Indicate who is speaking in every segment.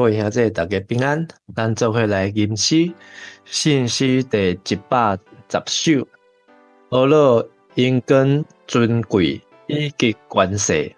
Speaker 1: 各位兄弟，大家平安。咱做伙來吟詩，信詩第110首，呵咾榮光尊貴以及權勢。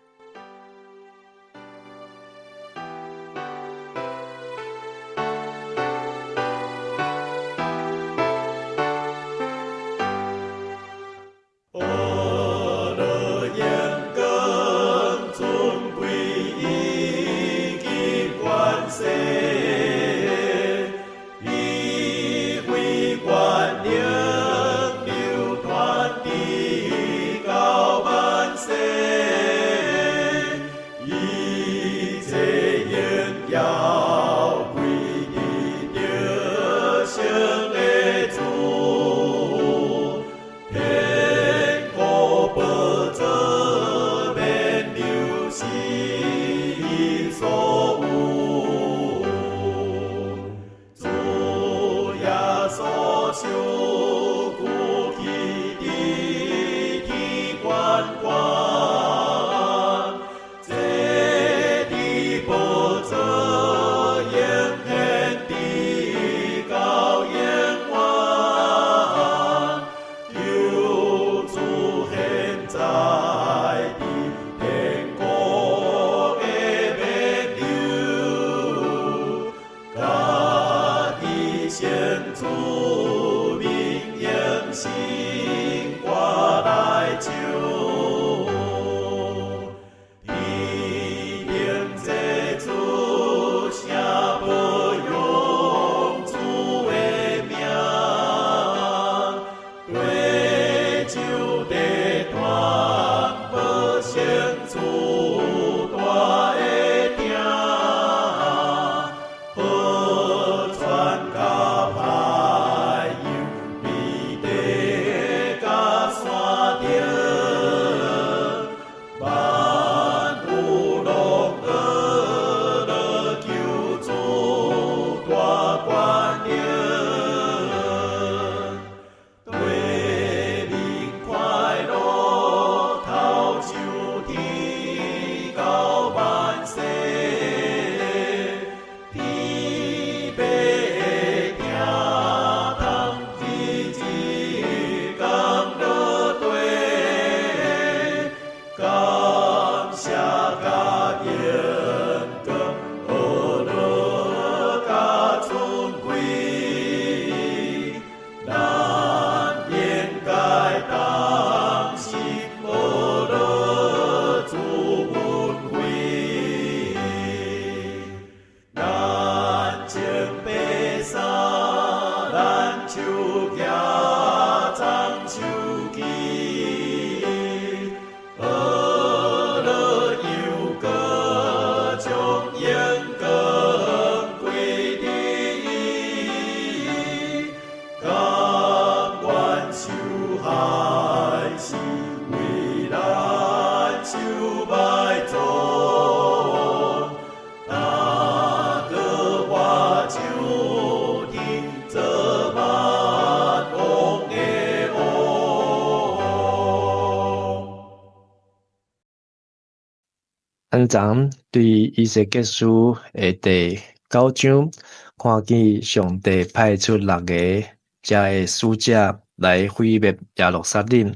Speaker 1: 咱昨對以西結書的第九章，看見上帝派出六个遮的使者來毀滅耶路撒冷，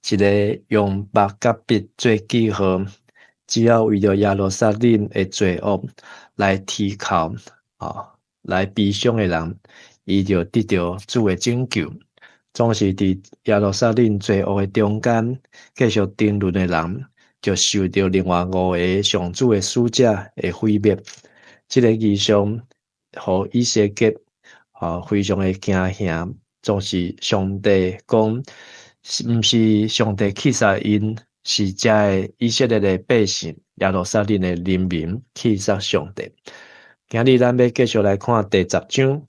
Speaker 1: 一个用目佮筆做記號，只要為著耶路撒冷的罪惡來啼哭，來悲傷的人，伊就得著主的拯救。總是佇耶路撒冷罪惡的中間繼續沉淪的人，就受著另外五个上主的使者的毀滅。這個異象，予以西結，非常的驚嚇。總是上帝講，毋是上帝去殺𪜶，是遮个以色列的百姓，耶路撒冷的人民去殺上帝。今日咱欲繼續來看第十章。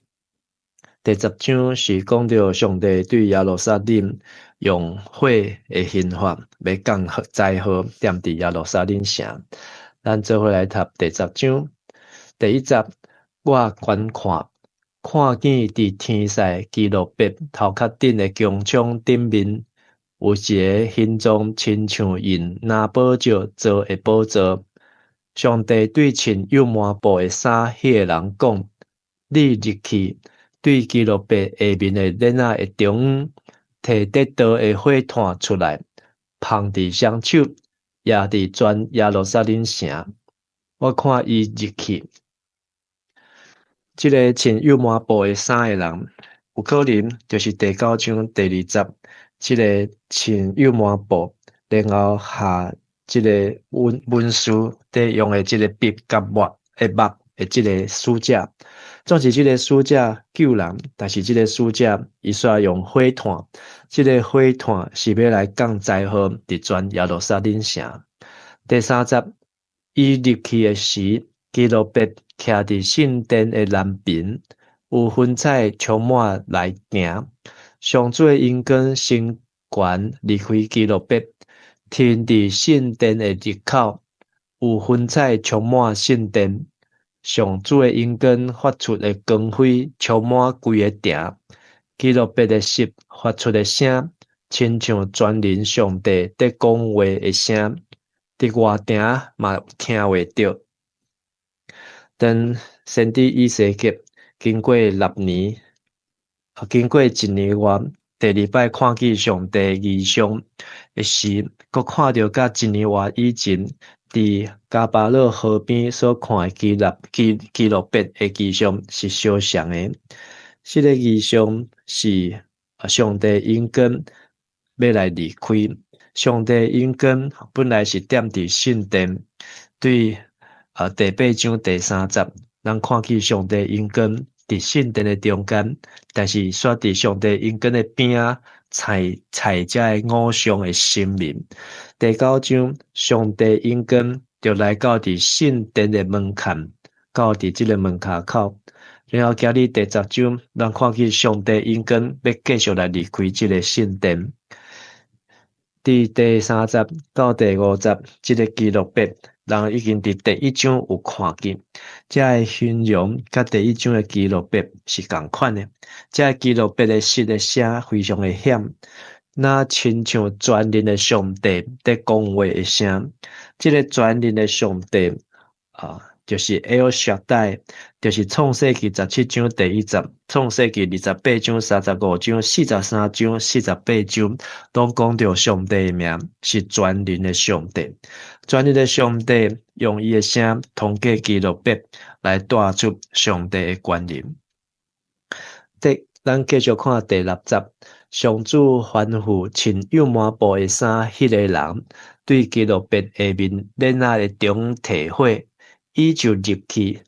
Speaker 1: 第十章是講著上帝對耶路撒冷用火的刑罰，欲降災禍踮佇耶路撒冷城。咱做伙來讀第十章第一節，我觀看，看見佇天使基路伯頭殼頂的穹蒼頂面，有一个形狀親像用藍寶石做的寶座。上帝對穿幼麻布的衫彼个人講：你入去，對基路伯下面的鏈仔的中央，提得著的火炭出來，捧佇雙手，攑佇全耶路撒冷城。我看伊入去，這个穿幼麻布的衫的人，有可能就是第九章第二節，這个穿幼麻布，然後下這个文書佇用的這个筆佮墨的墨的這个使者。總是這个使者救人，但是這个使者伊煞用火炭，這个火炭是欲來降災禍佇全耶路撒冷城。第三節，伊入去的時，基路伯徛佇聖殿的南爿，有雲彩充滿來行。上主的榮光升懸離開基路伯，停佇聖殿的入口，有雲彩充滿聖殿。上主的榮光發出的光輝充滿規个埕。基路伯的舌發出的聲，親像全能上帝佇講話的聲，佇外埕嘛聽會著。當先知以西結經過六年，經過一年外，第二擺看見上帝異象的時，閣看著佮一年外以前佇迦巴羅河邊所看的基路伯的異象是相像的。這個異象是上帝榮光欲來離開。上帝榮光本來是踮佇聖殿，對第八章第三節，咱看見上帝榮光佇聖殿的中間，但是煞佇上帝榮光的邊仔，踩踩這个偶像的神明。第九章，上帝榮光就來到佇聖殿的門檻，到佇這个門跤口。然後今日第十章，咱看見上帝榮光欲繼續來離開這个聖殿。佇第三節到第五節，這个基路伯，人已經佇第一章有看見，這个形容佮第一章的基路伯是仝款的。這个基路伯的舌的聲非常的響，若親像全能的上帝佇講話的聲。這个全能的上帝啊，就是埃爾沙代，就是創世記十七章第一節，創世記二十八章、三十五章、四十三章、四十八章，攏講著上帝的名是全能的上帝。全能的上帝用伊的聲通過基路伯來帶出上帝的權能。咱繼續看第六節，上主吩咐穿幼麻布的衫彼个人，對基路伯下面鏈仔的中提火。伊就入去，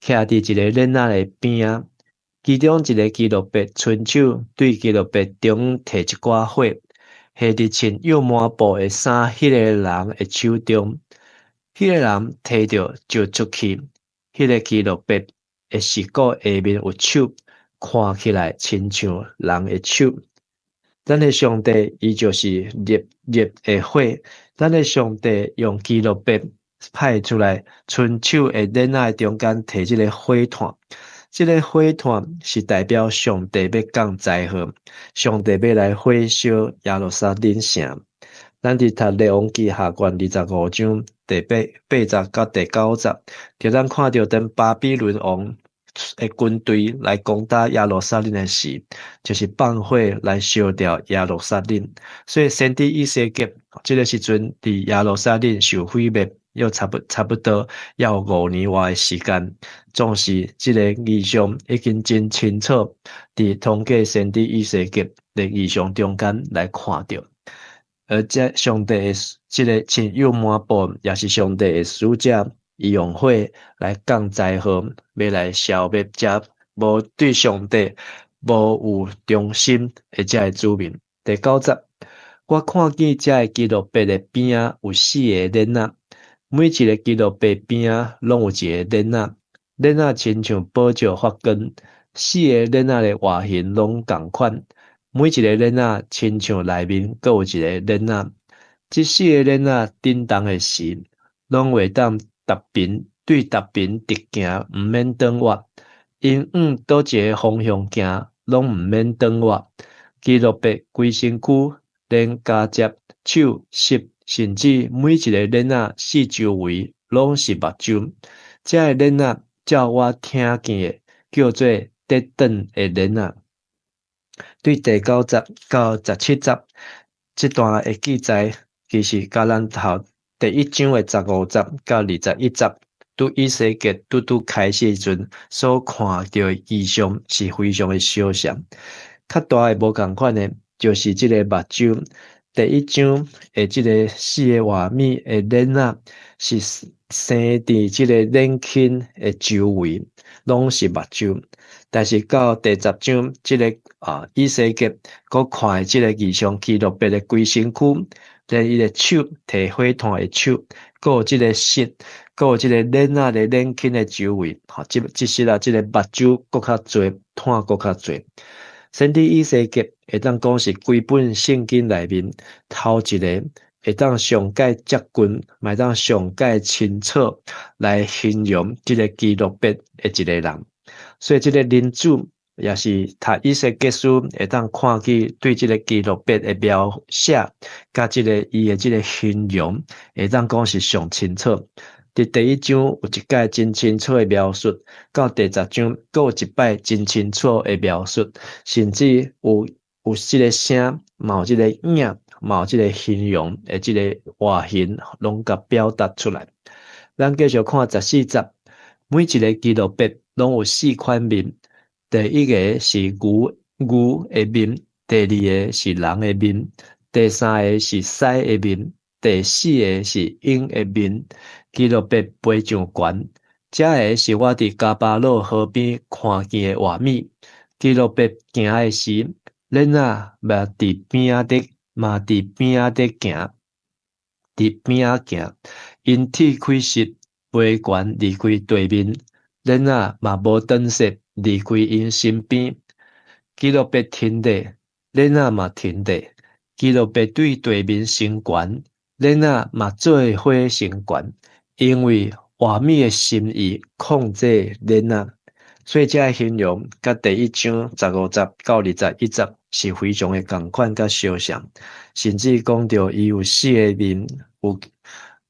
Speaker 1: 徛佇一个鏈仔的邊仔，其中一个基路伯伸手對基路伯中提一寡火，下佇穿幼麻布的衫彼个人的手中。彼个人提著就出去，彼个基路伯的舌骨下面有手，看起來親像人的手。咱的上帝，伊就是熱熱的火。咱的上帝用基路伯派出來，伸手的鏈仔中間提這个火炭，這个火炭是代表上帝欲降災禍，上帝欲來火燒耶路撒冷城。咱佇讀列王紀下卷二十五章第八節到第九節，就咱看著當巴比倫王的軍隊來攻打耶路撒冷的時，就是放火來燒掉耶路撒冷。所以先知以西結這个時陣佇耶路撒冷受毀滅。又差不多要五年外的時間，總是這个異象已經真清楚，佇通過先知以西結的異象中間來看著。而這上帝的這个穿幼麻布，也是上帝的使者，伊用火來降災禍，欲來消滅這無對上帝無有忠心的這个子民。第九節，我看見這个基路伯的邊仔有四个鏈仔。每一个基路伯邊仔攏有一个鏈仔，鏈仔親像寶石發光。四个鏈仔的外形攏仝款，每一个鏈仔親像內面閣有一个鏈仔。這四个鏈仔振動的時，攏會當踏平，對踏平直行，毋免轉彎。𪜶往佗一个方向行，攏毋免轉彎。基路伯規身軀，連鉸接、手、舌，甚至每一个鏈仔四周圍，攏是目睭。這个鏈仔照我聽見的，叫做得斷的鏈仔。對第九節到十七節這段的記載，其實佮咱頭第一章的十五節到二十一節，對以西結拄拄開始時陣所看著的異象是非常的相像。較大的無仝款的，就是這個目睭。第一章的這个四个活物的鏈仔是生佇這個鏈圈的周圍，攏是目睭。但是到第十章，這个以西結閣看的這个異象，基路伯的規身軀，連伊的手提火炭的手，閣有這个舌，閣有這个鏈仔的鏈圈的周圍，吼，這時啊，這个目睭閣較濟，炭閣較濟。先知以西結會當講是規本聖經內面頭一个會當上蓋接近，嘛會當上蓋清楚來形容這个基路伯的一个人。所以這个人主也是讀以西結書會當看見對這个基路伯的描寫，佮這个伊的這个形容，會當講是上清楚。佇第一章有一擺真清楚的描述，到第十章閣有一擺真清楚的描述，甚至有這个聲，嘛有這个影，嘛有這个形容的這个外形，攏共表達出來。咱繼續看十四節，每一个基路伯攏有四款面，第一个是牛的面，第二个是人的面，第三个是獅的面，第四个是鷹的面。基路伯飛上懸，這个是我佇迦巴羅河邊看見的畫面。基路伯行的時，鏈仔嘛佇邊仔佇嘛佇邊仔佇行，佇邊仔行。𪜶鐵開舌飛懸離開地面，鏈仔嘛無斷舌離開𪜶身邊。基路伯停咧，鏈仔嘛停咧。基路伯對地面升懸，鏈仔嘛做伙升懸。因為活物的心意控制鏈仔，所以這个形容佮第一章十五節到二十一節是非常的仝款佮相像，甚至講著伊有四个面，有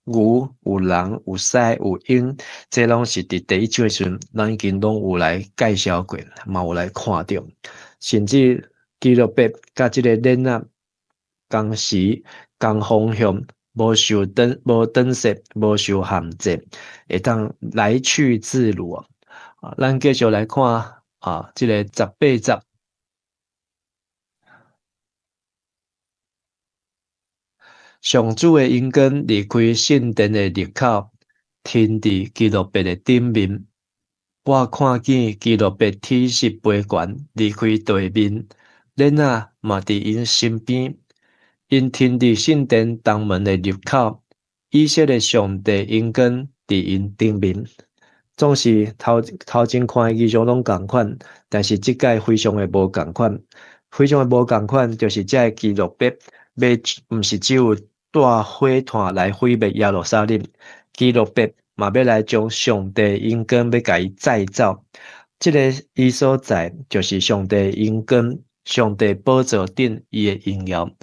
Speaker 1: 牛、有人、有獅、有鷹，這攏是佇第一章的時陣，咱已經攏有來介紹過，嘛有來看著，甚至基路伯佮這个鏈仔仝時仝方向。無受斷，無斷舌，無受限制，會當來去自如啊！咱繼續來看啊，這个十八節，上主的榮光離開聖殿的入口，停佇基路伯的頂面。我看見基路伯鐵舌飛懸離開地面，鏈仔嘛佇𪜶身邊。𪜶停佇聖殿東門的入口，以色列上帝榮光佇𪜶頂面。總是頭頭前看的異象攏仝款，但是這擺非常的無仝款，非常的無仝款，就是這个基路伯欲毋是只有帶火炭來毀滅耶路撒冷，基路伯嘛欲來將上帝榮光欲共伊載走。這个伊所在就是上帝榮光，上帝寶座頂伊的榮耀。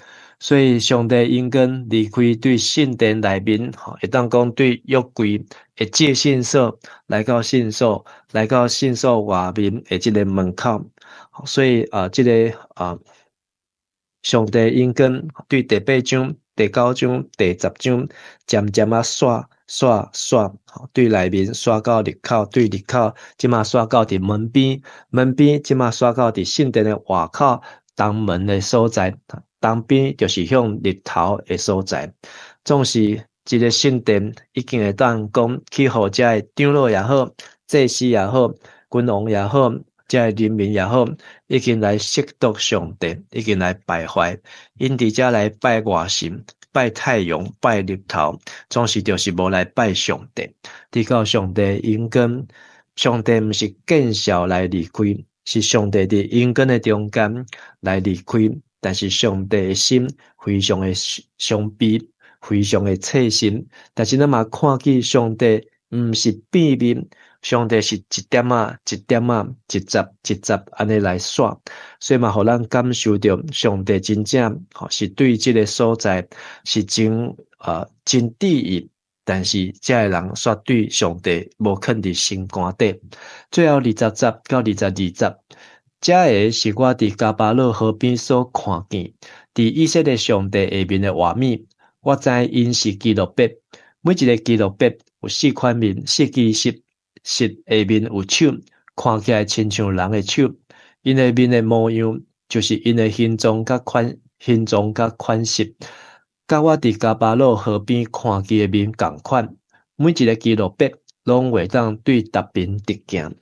Speaker 1: 所以上帝榮光離開對聖殿內面，會當講對約櫃的至聖所來到聖所，來到聖所外面的這个門口。所以啊，這个啊，上帝榮光對第八章、第九章、第十章，漸漸仔徙徙徙，對內面徙到入口，對入口，這馬徙到佇門邊，門邊這馬徙到佇聖殿的外口東門的所在。東邊就是向日頭的所在，總是這个聖殿已經會當講去予這个長老也好，祭司也好，君王也好，這个人民也好，已經來褻瀆上帝，已經來敗壞，𪜶佇遮來拜外神、拜太陽、拜日頭，總是就是無來拜上帝。直到上帝榮光，上帝毋是見笑來離開，是上帝佇榮光的中間來離開。但是上帝的心非常的傷悲，非常的切心。但是咱嘛看見上帝毋是變面，上帝是一點仔一點仔一節一節按呢來徙，所以嘛，予咱感受著上帝真正吼是對這个所在是真真注意。但是這个人煞對上帝無囥佇心肝底。最後二十節到22節，這个是我佇迦巴羅河邊所看見，佇以色列上帝下面的畫面。我知𪜶是基路伯，每一个基路伯有四款面，四支翼，翼下面有手，看起來親像人的手。𪜶的面的模樣，就是𪜶的形狀佮款式，佮我佇迦巴羅河邊看見的面仝款。每一个基路伯攏會當對逐爿直行。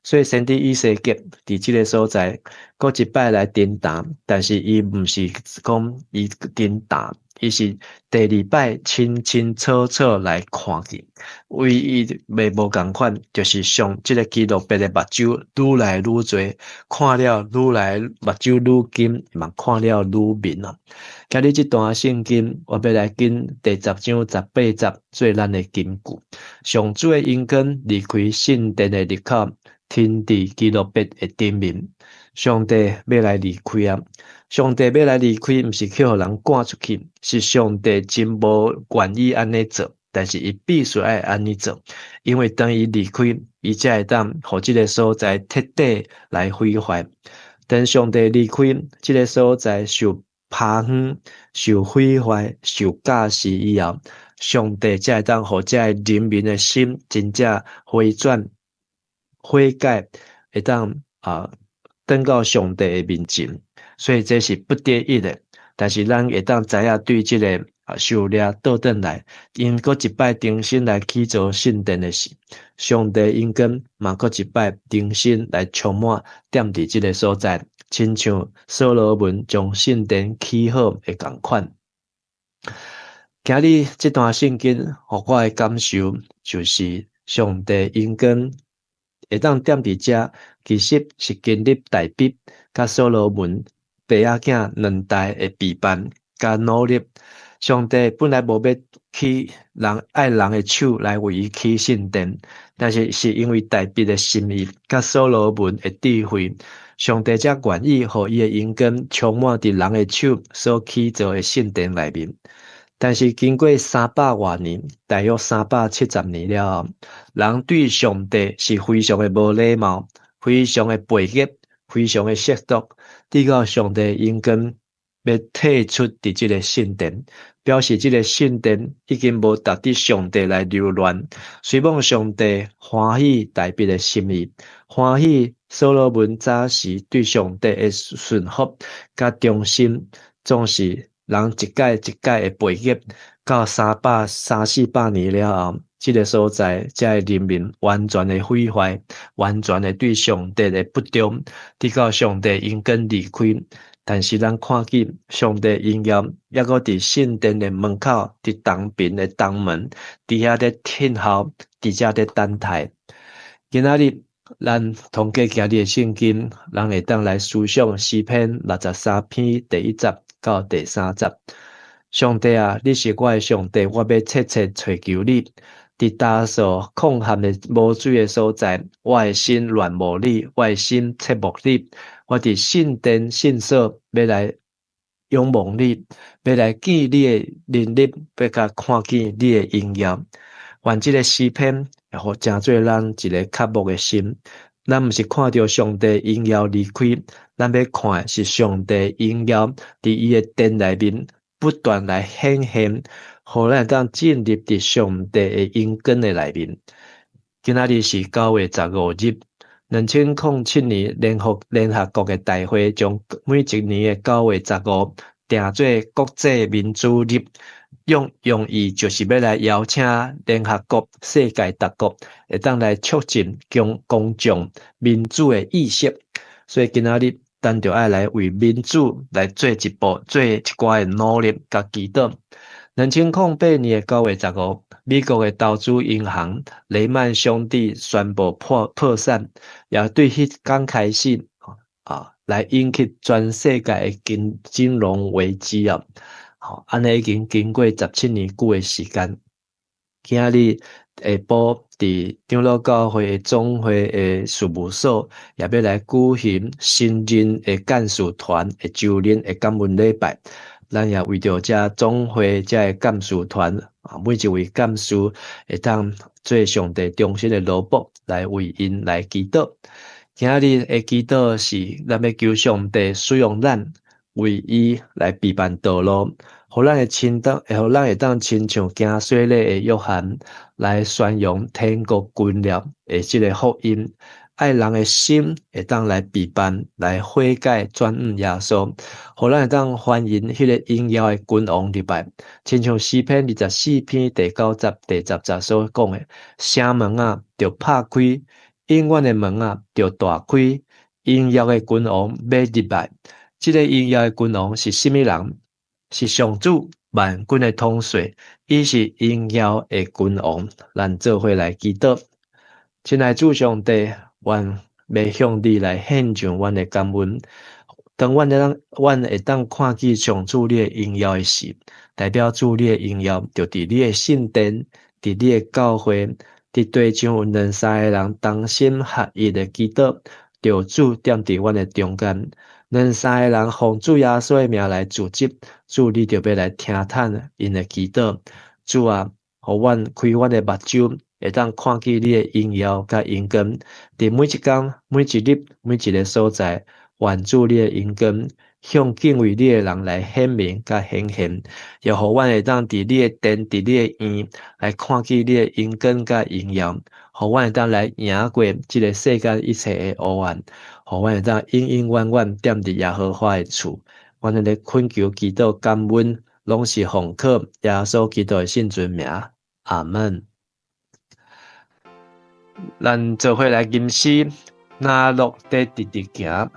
Speaker 1: 所以先知以西結佇這个所在，閣一擺來偵查，但是伊毋是講伊偵查，伊是第二擺清清楚楚來看見。唯一袂無仝款，就是上這个基路伯的目睭愈來愈濟，看了愈來目睭愈金，嘛看了愈明啊。今日這段聖經，我欲來緊第10章18節做咱的金句。上主的榮光離開聖殿的入口，停佇基路伯的頂面。上帝欲來離開啊！上帝欲來離開，毋是去予人趕出去，是上帝真無願意按呢做，但是伊必須愛按呢做，因為當伊離開，伊才會當予這个所在徹底來毀壞。當上帝離開，這个所在受拋荒、受毀壞、受教示以後，上帝才會當予這个人民的心真正回轉、悔改，會當轉到上帝的面前。所以這是不得已的，但是咱會當知影對這个受掠倒轉來，𪜶閣一擺重新來起造聖殿的時，上帝榮光嘛閣一擺重新來充滿踮佇這个所在，親像所羅門將聖殿起好的仝款。今日這段聖經，予我的感受就是上帝榮光會當踮佇遮，其實是經歷大衛佮所羅門爸仔囝兩代的陪伴佮努力。上帝本來無欲起人愛人的手來為伊起聖殿，但是是因為大衛的心意佮所羅門的智慧，上帝才願意予伊的榮光充滿佇人的手所起造的聖殿內面。但是經過三百外年，大約370年了後，人對上帝是非常的無禮貌，非常的背逆，非常的褻瀆，直到上帝榮光欲退出佇這个聖殿，表示這个聖殿已經無值得上帝來留戀。雖罔上帝歡喜大衛的心意，歡喜所羅門早時對上帝的順服佮忠心，總是人一改一改的背逆，到三百三四百年了後，這个所在，這个人民完全的毀壞，完全的對上帝的不忠，直到上帝榮光離開。但是咱看見上帝榮耀，猶閣佇聖殿的門口，佇東爿的東門，佇遐咧等候，佇遮咧等待。今仔日咱通過今日的聖經，咱會當來思想詩篇63篇第1節到第3節。上帝啊，你是我的上帝，我欲切切揣求你。佇焦燥曠旱的無水的所在，我的心戀慕你，我的心切慕你。我佇聖殿聖所欲來仰望你，欲來見你的能力，欲共看見你的榮耀。願這个詩篇會成做咱一个渴慕的心。咱毋是看著上帝榮耀離開，咱欲看的是上帝榮耀佇伊的殿內面不斷來顯現，予咱會當進入佇上帝的榮光的內面。今仔日是9月15日，2007年聯合國的大會將每一年的9月15定做國際民主日，用意就是欲來邀請聯合國世界各國會當來促進公眾民主的意識。所以今仔日咱就愛來為民主來做一步，做一寡的努力佮祈禱。2008年的9月15，美國的投資銀行雷曼兄弟宣布破產，也對彼工開始來引起全世界的金融危機啊！吼，按呢已經經過17年久的時間。今仔日下晡佇長老教會的總會的事務所，也欲來舉行新任的幹事團的就任的感恩禮拜。咱也為著這總會這个幹事團啊，每一位干事會當做上帝忠心的奴僕，來為𪜶來祈禱。今仔日的祈禱是咱欲求上帝使用咱，為伊來備辦道路，予咱會親當，予咱會當親像行洗禮的約翰來宣揚天國近了的這个福音。愛人的心會當來備辦，來悔改轉向耶穌，予咱會當歡迎彼个榮耀的君王入來。親像詩篇24篇第9節、第10節所講的：城門啊，著拍開；永遠的門啊，著大開。榮耀的君王欲入來。這个榮耀的君王是啥物人？是上主萬軍的統帥，伊是榮耀的君王。咱做伙來祈禱，親愛主上帝。阮欲向你來獻上阮的感恩。當阮會當看見上主你的榮耀的時，代表主你的榮耀就佇你的聖殿，佇你的教會，佇地上有兩三个人同心合意的祈禱，著主踮佇阮的中間。兩三个人奉主耶穌的名來聚集，主你著欲來聽聽𪜶的祈禱。主啊，予阮開阮的目睭，會當看見你的榮耀佮榮光，佇每一工、每一日、每一个所在，願主你的榮光向敬畏你的人來顯明佮顯現，又予阮會當佇你的殿、佇你的院來看見你的榮光佮榮耀，予阮會當來贏過這个世間一切的黑暗，予阮會當永永遠遠踮佇耶和華的厝。阮按呢懇求祈禱感恩，攏是奉靠耶穌基督的聖尊名，阿門。咱做伙來吟詩，若樂得直直行。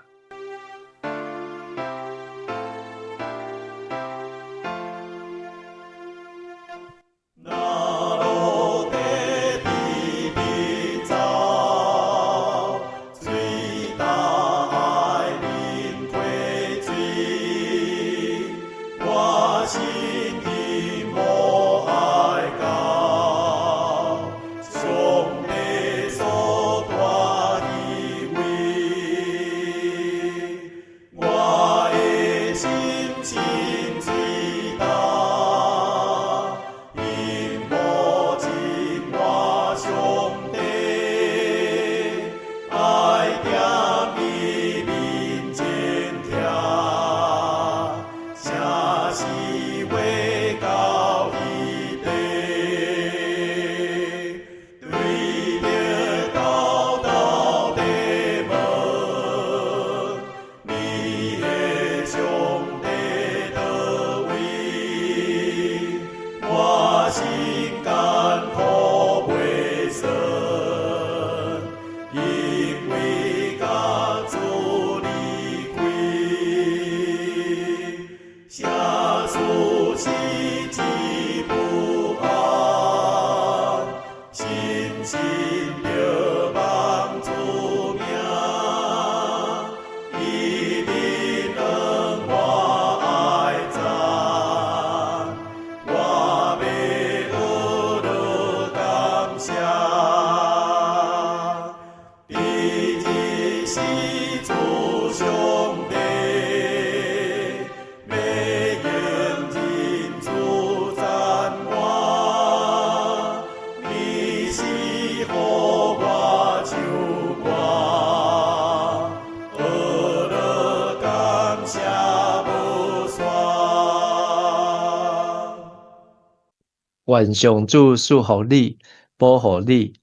Speaker 1: 願上主賜福你，保護你；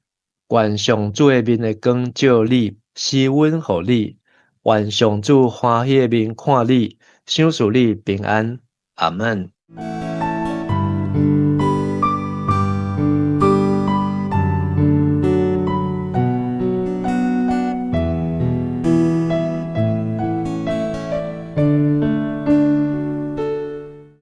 Speaker 1: 願上主的面的光照你，施恩予你；願上主歡喜的面看你，賞賜你平安。阿門。